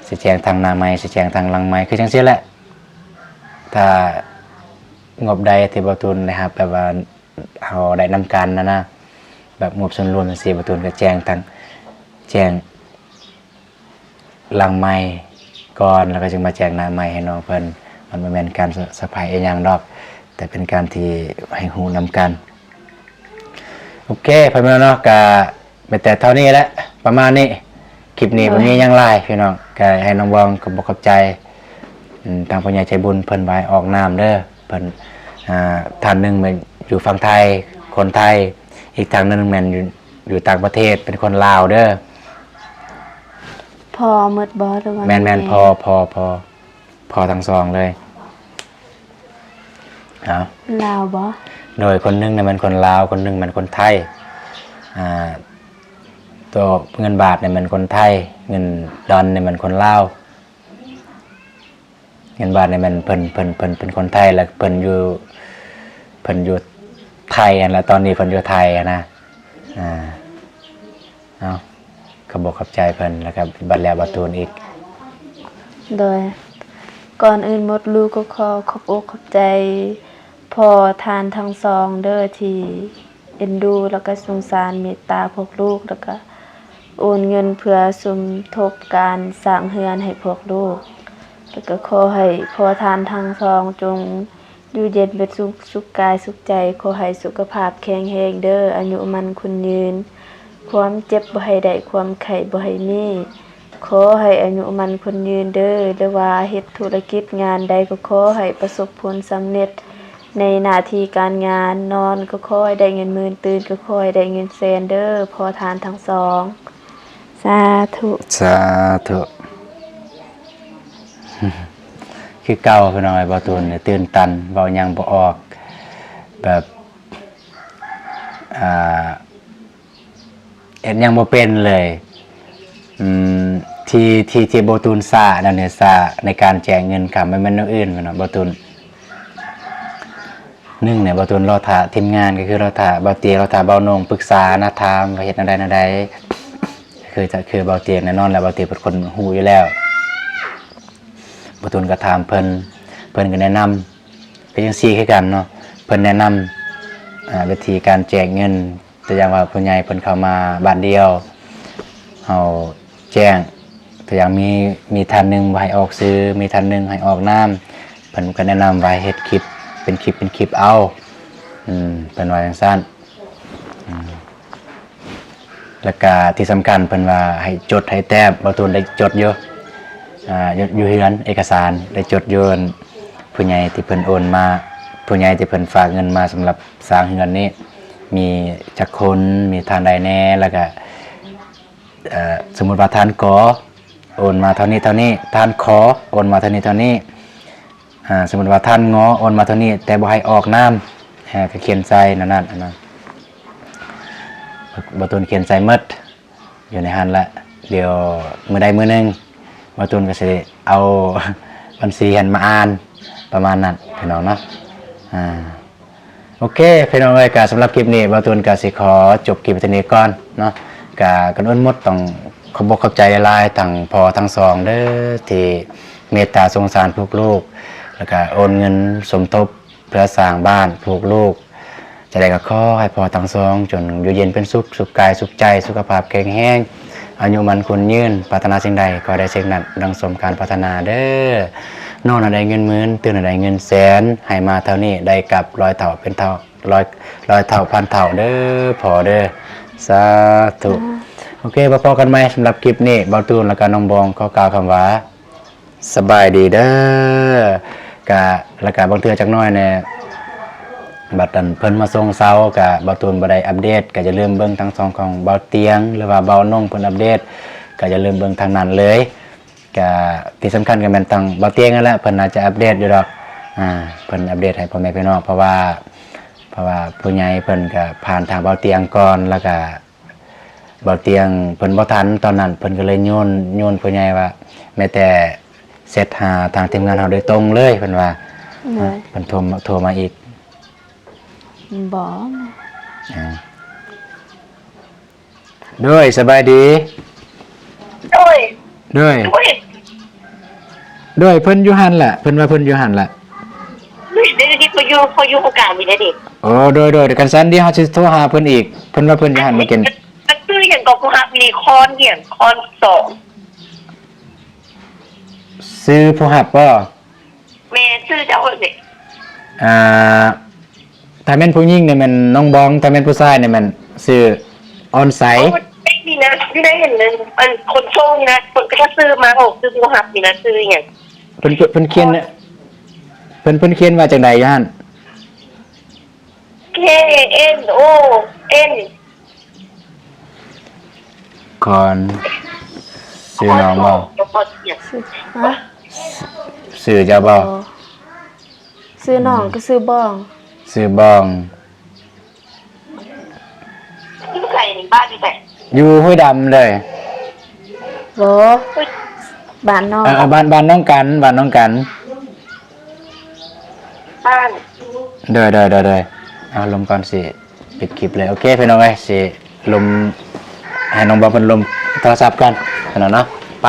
ຊິແຈ້ງທາງໜ້າໄມ ຊິແຈ້ງທາງຫຼັງໄມ ຄືຈັ່ງຊີ້ແຫຼະ. ຖ້າງົບໃດທີ່ບ່າວຕູນໄດ້ຮັບ ແບບວ່າເຮົາໄດ້ນຳກັນນະນະ ແບບງົບສ່ວນລວມຈັ່ງຊີ້ ບ່າວຕູນກໍແຈ້ງທັງ ແຈ້ງຫຼັງໄມກ່ອນ ແລ້ວກໍຈຶ່ງມາແຈ້ງໜ້າໄມໃຫ້ນ້ອງເພິ່ນ. ມັນບໍ່ແມ່ນການສະ ສະໄພອີ່ຫຍັງດອກ ແຕ່ເປັນການທີ່ໃຫ້ຮູ້ນຳກັນ. ໂອເຄ ພໍ່ແມ່ເນາະ ກະມີແຕ່ເທົ່ານີ້ແຫຼະ ປະມານນີ້. ຄລິບນີ້ບໍ່ມີຫຍັງຫຼາຍພີ່ນ້ອງ ກະໃຫ້ນ້ອງບອງຂອບອົກຂອບໃຈ ອືມ ທາງຜູ້ໃຫຍ່ໃຈບຸນເພິ່ນວ່າໃຫ້ອອກນາມເດີ. ເພິ່ນ ອາ ທ່ານໜຶ່ງແມ່ນຢູ່ຝັ່ງໄທ ຄົນໄທ ອີກທ່ານໜຶ່ງແມ່ນຢູ່ ຢູ່ຕ່າງປະເທດ ເປັນຄົນລາວເດີ. ພໍ່ໝົດບໍ່ ຫຼືວ່າ ແມ່ນໆ ແມ່ ພໍ່ ພໍ່ ພໍ່ ພໍ່ທັງສອງເລີຍ. ເອົາ ລາວບໍ່? ໂດຍ ຄົນໜຶ່ງນະແມ່ນຄົນລາວ ຄົນໜຶ່ງແມ່ນຄົນໄທ. ອາ ໂຕເງິນບາດນີ້ແມ່ນຄົນໄທ ເງິນດອນນີ້ແມ່ນຄົນລາວ. ເງິນບາດນີ້ແມ່ນເພິ່ນ ເພິ່ນ ເພິ່ນເປັນຄົນໄທ ແລ້ວເພິ່ນຢູ່ ເພິ່ນຢູ່ໄທຫັ້ນລະ ຕອນນີ້ເພິ່ນຢູ່ໄທຫັ້ນນະ. ອາ ເອົາ ຂອບອົກຂອບໃຈເພິ່ນ ແລ້ວກໍບັດແລ້ວບ່າວຕູນອີກ. ໂດຍ ກ່ອນອື່ນໝົດລູກກໍຂໍຂອບອົກຂອບໃຈພໍ່ທ່ານທັງສອງເດີ ທີ່ເອັນດູ ແລ້ວກໍສົງສານເມດຕາພວກລູກ ແລ້ວກໍໂອນເງິນເພື່ອສົມທົບການສ້າງເຮືອນໃຫ້ພວກລູກ ແລ້ວກໍຂໍໃຫ້ພໍ່ທ່ານທັງສອງຈົ່ງ ຢູ່ເຢັນເປັນສຸກ ສຸກກາຍສຸກໃຈ. ຂໍໃຫ້ສຸຂະພາບແຂງແຮງເດີ, ອາຍຸໝັ້ນຂວັນຍືນ, ຄວາມເຈັບບໍ່ໃຫ້ໄດ້, ຄວາມໄຂ້ບໍ່ໃຫ້ມີ. ຂໍໃຫ້ອາຍຸໝັ້ນຂວັນຍືນເດີ, ຫຼືວ່າເຮັດທຸລະກິດງານໃດກໍຂໍໃຫ້ປະສົບຜົນສຳເລັດໃນໜ້າທີ່ການງານ. ນອນກໍຂໍໃຫ້ໄດ້ເງິນໝື່ນ, ຕື່ນກໍຂໍໃຫ້ໄດ້ເງິນແສນເດີ, ພໍ່ທ່ານທັງສອງ. ສາທຸ. ສາທຸ. ຄືເກົ່າພີ່ນ້ອງເອີຍ, ບ່າວຕູນນີ້ຕື່ນຕັນ ເວົ້າຫຍັງບໍ່ອອກ ແບບ ອ່າ ເຮັດຫຍັງບໍ່ເປັນເລີຍ. ອືມ ທີ່ ທີ່ ທີ່ບ່າວຕູນຊ້ານັ້ນນີ້ ຊ້າໃນການແຈກເງິນກະບໍ່ແມ່ນແນວອື່ນພີ່ນ້ອງ, ບ່າວຕູນ ໜຶ່ງແຫຼະ ບ່າວຕູນລໍຖ້າທີມງານ ກໍຄືລໍຖ້າບ່າວເຕຍ ລໍຖ້າບ່າວໂໜ່ງປຶກສານະ ຖາມວ່າເຮັດແນວໃດແນວໃດ. ຄື ຄືບ່າວເຕຍແນ່ນອນແຫຼະ ບ່າວເຕຍເປັນຄົນຮູ້ຢູ່ແລ້ວ. ບ່າວຕູນກໍຖາມເພິ່ນ ເພິ່ນກໍແນະນຳ ກໍຈັ່ງຊີ້ຄືກັນເນາະ, ເພິ່ນແນະນຳ ອາ ວິທີການແຈກເງິນ. ຕົວຢ່າງວ່າຜູ້ໃຫຍ່ເພິ່ນເຂົ້າມາບາດດຽວ ເຮົາແຈ້ງ ຕົວຢ່າງມີ ມີທ່ານໜຶ່ງບໍ່ໃຫ້ອອກຊື່ ມີທ່ານໜຶ່ງໃຫ້ອອກນາມ ເພິ່ນກໍແນະນຳວ່າໃຫ້ເຮັດຄລິບເປັນຄລິບເປັນຄລິບເອົາ. ອືມ ເພິ່ນວ່າຈັ່ງຊັ້ນ. ອືມ ແລ້ວກະທີ່ສຳຄັນເພິ່ນວ່າໃຫ້ຈົດໃຫ້ແຕ້ມ, ບ່າວຕູນໄດ້ຈົດຢູ່ ອາ ຢູ່ ຢູ່ເຮືອນ ເອກະສານໄດ້ຈົດຢູ່ ອັນ ຜູ້ໃຫຍ່ທີ່ເພິ່ນໂອນມາ ຜູ້ໃຫຍ່ທີ່ເພິ່ນຝາກເງິນມາສຳລັບສ້າງເຮືອນນີ້ ມີຈັກຄົນ ມີທ່ານໃດແດ່ ແລ້ວກະ ເອີ ສົມມຸດວ່າທ່ານ ກ ໂອນມາເທົ່ານີ້ເທົ່ານີ້, ທ່ານ ຂ ໂອນມາເທົ່ານີ້ເທົ່ານີ້, ອາ ສົມມຸດວ່າທ່ານ ງ ໂອນມາເທົ່ານີ້ ແຕ່ບໍ່ໃຫ້ອອກນາມ ອາ ກໍຂຽນໃສ່ນັ້ນ ນັ້ນ ອັນນັ້ນ ບ່າວຕູນຂຽນໃສ່ໝົດ ຢູ່ໃນຫັ້ນລະ. ດຽວມື້ໃດມື້ໜຶ່ງ ບ່າວຕູນກໍຊິເອົາບັນຊີຫັ້ນມາອ່ານ ປະມານນັ້ນ ພີ່ນ້ອງເນາະ. ອາ ໂອເຄ ພີ່ນ້ອງເອີຍ, ກະສຳລັບຄລິບນີ້ ບ່າວຕູນກໍຊິຂໍຈົບຄລິບໄວ້ເທົ່ານີ້ກ່ອນເນາະ. ກະກ່ອນອື່ນໝົດຕ້ອງຂອບອົກຂອບໃຈຫຼາຍໆ ທັງພໍ່ທັງສອງເດີ ທີ່ເມດຕາສົງສານພວກລູກ ແລ້ວກະໂອນເງິນສົມທົບ ເພື່ອສ້າງບ້ານພວກລູກ. ຈັ່ງໃດກໍຂໍໃຫ້ພໍ່ທັງສອງ ຈົ່ງຢູ່ເຢັນເປັນສຸກ, ສຸກກາຍສຸກໃຈ, ສຸຂະພາບແຂງແຮງ, ອາຍຸໝັ້ນຂວັນຍືນ, ປາດຖະໜາສິ່ງໃດ ຂໍໃຫ້ໄດ້ສິ່ງນັ້ນ ດັ່ງສົມການປາດຖະໜາເດີ. ນອນໃຫ້ໄດ້ເງິນໝື່ນ, ຕື່ນໃຫ້ໄດ້ເງິນແສນ, ໃຫ້ມາເທົ່ານີ້ ໄດ້ກັບຮ້ອຍເທົ່າເປັນເທົ່າ ຮ້ອຍ ຮ້ອຍເທົ່າພັນເທົ່າເດີພໍ່ເດີ. ສາທຸ. ສາທຸ. ໂອເຄ ພໍ້ກັນໃໝ່. ສຳລັບຄລິບນີ້ ບ່າວຕູນ ແລ້ວກະນ້ອງບອງ ຂໍກ່າວຄຳວ່າ ສະບາຍດີເດີ. ກະ ແລ້ວກະບາງເທື່ອຈັກໜ້ອຍແດ່ ບັດອັນເພິ່ນມາສົ່ງເຊົາ ກະບ່າວຕູນບໍ່ໄດ້ອັບເດດ ກະຢ່າລືມເບິ່ງທາງຊ່ອງຂອງບ່າວຕຽງ ຫຼືວ່າບ່າວນົງເພິ່ນອັບເດດ ກະຢ່າລືມເບິ່ງທາງນັ້ນເລີຍ. ກະທີ່ສຳຄັນກະແມ່ນທາງບ່າວຕຽງນັ້ນແຫຼະ ເພິ່ນໜ້າຈະອັບເດດຢູ່ດອກ. ອ່າ ເພິ່ນອັບເດດໃຫ້ພໍ່ແມ່ພີ່ນ້ອງ ເພາະວ່າ ເພາະວ່າຜູ້ໃຫຍ່ເພິ່ນກະຜ່ານທາງບ່າວຕຽງກ່ອນ ແລ້ວກະ ບ່າວຕຽງເພິ່ນບໍ່ທັນຕອນນັ້ນ ເພິ່ນກໍເລີຍໂຍນ ໂຍນຜູ້ໃຫຍ່ວ່າ ແມ່ແຕ່ເຊັດຫາທາງທີມງານເຮົາໂດຍຕົງເລີຍ ເພິ່ນວ່າ. ໂດຍ. ເພິ່ນໂທ ໂທມາອີກ. ບໍ່. ອ່າ ໂດຍ ສະບາຍດີ. ໂດຍ. ໂດຍ. ໂດຍ. ໂດຍ ເພິ່ນຢູ່ຫັ້ນລະ ເພິ່ນວ່າເພິ່ນຢູ່ຫັ້ນລະ. ເດ ເດ ເດ ເຂົາຢູ່ ເຂົາຢູ່ຫ້ອງການນີ້ແຫຼະເດ. ໂອ້ ໂດຍ ໂດຍ ຄັນຊັ້ນດຽວເຮົາຊິໂທຫາເພິ່ນອີກ ເພິ່ນວ່າເພິ່ນຢູ່ຫັ້ນມື້ກີ້. ມັນຊື່ຫຍັງກໍຜູ້ຮັບນີ້ ຄອນຫຍັງ ຄອນສອງ. ຊື່ຜູ້ຮັບບໍ່? ແມ່ນ ຊື່ເຈົ້າເດ. ອ່າ ຖ້າແມ່ນຜູ້ຍິງນີ້ແມ່ນນ້ອງບອງ ຖ້າແມ່ນຜູ້ຊາຍນີ້ແມ່ນຊື່ອອນໄຊ. ໂອ້ ເດັກນີ້ນະ ຢູ່ໃນອັນ ອັນຄົນສົ່ງນີ້ນະ ເພິ່ນກໍຈະຊື່ມາ ໂອ້ ຊື່ຜູ້ຮັບນີ້ນະ ຊື່ຫຍັງ? ເພິ່ນ ເພິ່ນ ເພິ່ນຂຽນ ເພິ່ນ ເພິ່ນຂຽນວ່າຈັ່ງໃດຢູ່ຫັ້ນ? ເຄ ເອັນ ໂອ ເອັນ ຄອນ. ຊື່ນ້ອງບໍ່? ຊື່ ຮະ? ຊື່ເຈົ້າບໍ່? ບໍ່. ຊື່ນ້ອງກໍຊື່ບອງ. ຊື່ບອງ. ຢູ່ໃສນີ້ ບ້ານຢູ່ໃສ? ຢູ່ຫ້ວຍດຳເລີຍ. ບໍ່ ບ້ານນ້ອງ. ເອີ ເອີ ບ້ານ ບ້ານນ້ອງກັນ ບ້ານນ້ອງກັນ. ບ້ານ. ໂດຍ ໂດຍ ໂດຍ ໂດຍ. ເອົາລົມກ່ອນ ຊິປິດຄລິບເລີຍ. ໂອເຄ ພີ່ນ້ອງເອີຍ ຊິລົມ ໃຫ້ນ້ອງບອງເພິ່ນລົມໂທລະສັບກ່ອນ ພີ່ນ້ອງເນາະ. ໄປ.